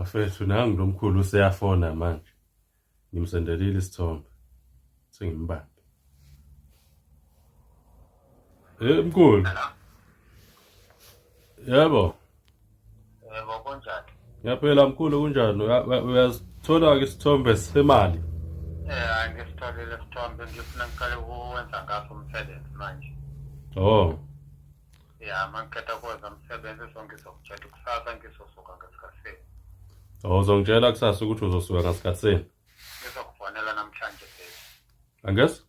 Bafethu nangu lo mkhulu useyafona manje. Ngimsendelile isithombe. Sengimbambe. Eh mkhulu. Yebo. Yebo kunjani? Ngiyaphila mkhulu kunjani? Uyasithola-ke isithombe semali? Eh angisitholile isithombe ngifuna ngiqale ukuwenza ngaso umsebenzi manje. Oh. Ya mangiqeda ukwenza umsebenzi so ngizokutshela kusasa ngizosuka ngesikhathi. Oh uzongitshela kusasa ukuthi uzosuka ngasikhathi sini? Ngizokufonela namhlanje baby. Angesi?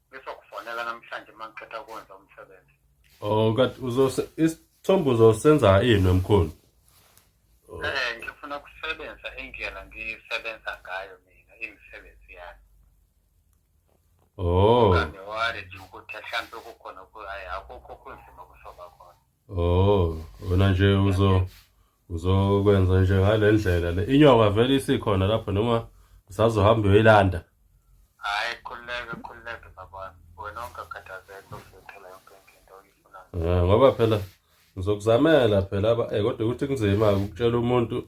Ngizokufonela namhlanje mangiqeda ukwenza umsebenzi. Oh kanti uzose isithombe uzosenza ini mkhulu? Eh ngifuna ukusebenza indlela ngisebenza ngayo mina imisebenzi yami. Oh. Ungangiwari nje ukuthi mhlampe kukhona hayi akukho kunzima kusoba khona. Oh, wena nje uzo uzokwenza nje ngale ndlela le. Inyoka vele isikhona lapho noma usazohamba uyoyilanda. Hayi khululeke khululeke baba. Wena ungakhathazeki uzothola yonke into oyifunayo. Eh ngoba phela ngizokuzamela phela aba eh kodwa ukuthi kunzima ukutshela umuntu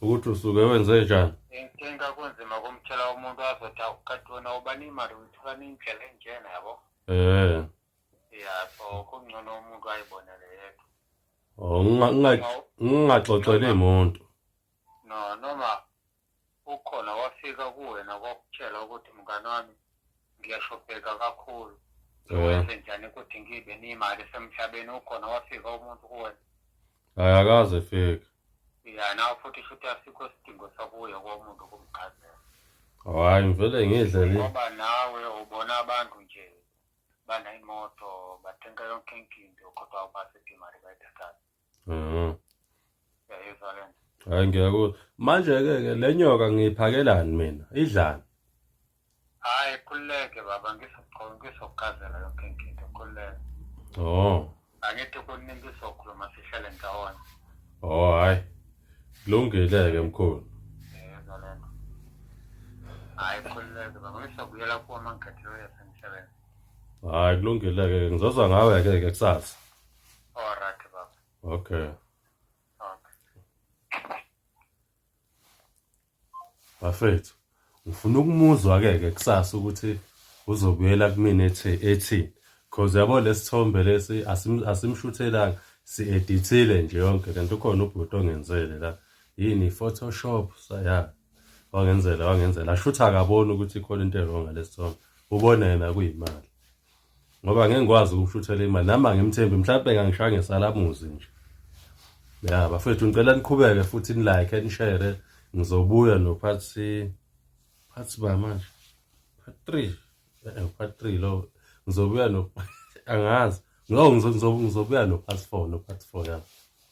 ukuthi usuke wenze njani. Inkinga kunzima kumtshela umuntu azothi awukade wena ubani imali uyithola nindlela enjena yabo. Eh. Ya so kungcono umuntu ayibonele yedwa. Oh ngingaxoxeli umuntu. No noma ukhona wafika kuwena kwakutshela ukuthi mngani wami ngiyashopheka kakhulu. Wenze njani ukuthi ngibe nemali esemhlabeni ukhona wafika umuntu kuwena. Hayi akaze efike. Ya nawe futhi shuthi asikho isidingo sokuya komuntu kumchazela. Hayi ngivele ngidle le. Ngoba nawe ubona abantu nje banayimoto bathenga yonke into kodwa awubasiphi imali bayithathayo. Mhm. Uyayizwa le nto? Hayi ngiyakuzwa. Manje ke ke le nyoka ngiyiphakelani mina? Idlani? Hayi khululeke baba ngizokuchazela yonke into khululeke. Oh. Angithi kuningi sokhuluma sihlale ndawonye. Oh hayi. Kulungile ke mkhulu. Yezwa le nto. Hayi khululeke baba ngizobuyela kuwe uma ngiqedile yasemsebenzi. Hayi kulungile ke ngizozwa ngawe ke ke kusasa. All right baba. Okay. Okay. Bafethu, ngifuna ukumuzwa ke ke kusasa ukuthi uzobuyela kumina ethi ethini. Cause yabo lesithombe lesi asimshuthelanga si-edithile nje yonke lento ukhona ubhuti ongenzele la yini Photoshop ya wangenzela wangenzela ashutha akaboni ukuthi ikhona into erong ngalesithombe ubone yena kuyimali ngoba ngeke ngikwazi ukumshuthela imali nami angimthembi mhlawumbe ngangishaya ngesalamuzi nje ya bafethu ngicela niqhubeke futhi nilike nishare ngizobuya no-part part ba manje part 3 eh part 3 lo ngizobuya no angazi no ngizobuya no part 4 no part 4 ya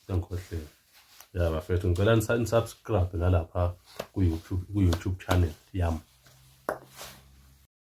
sengikhohliwe ya bafethu ngicela nisubscribe nalapha ku-YouTube ku-YouTube channel yami.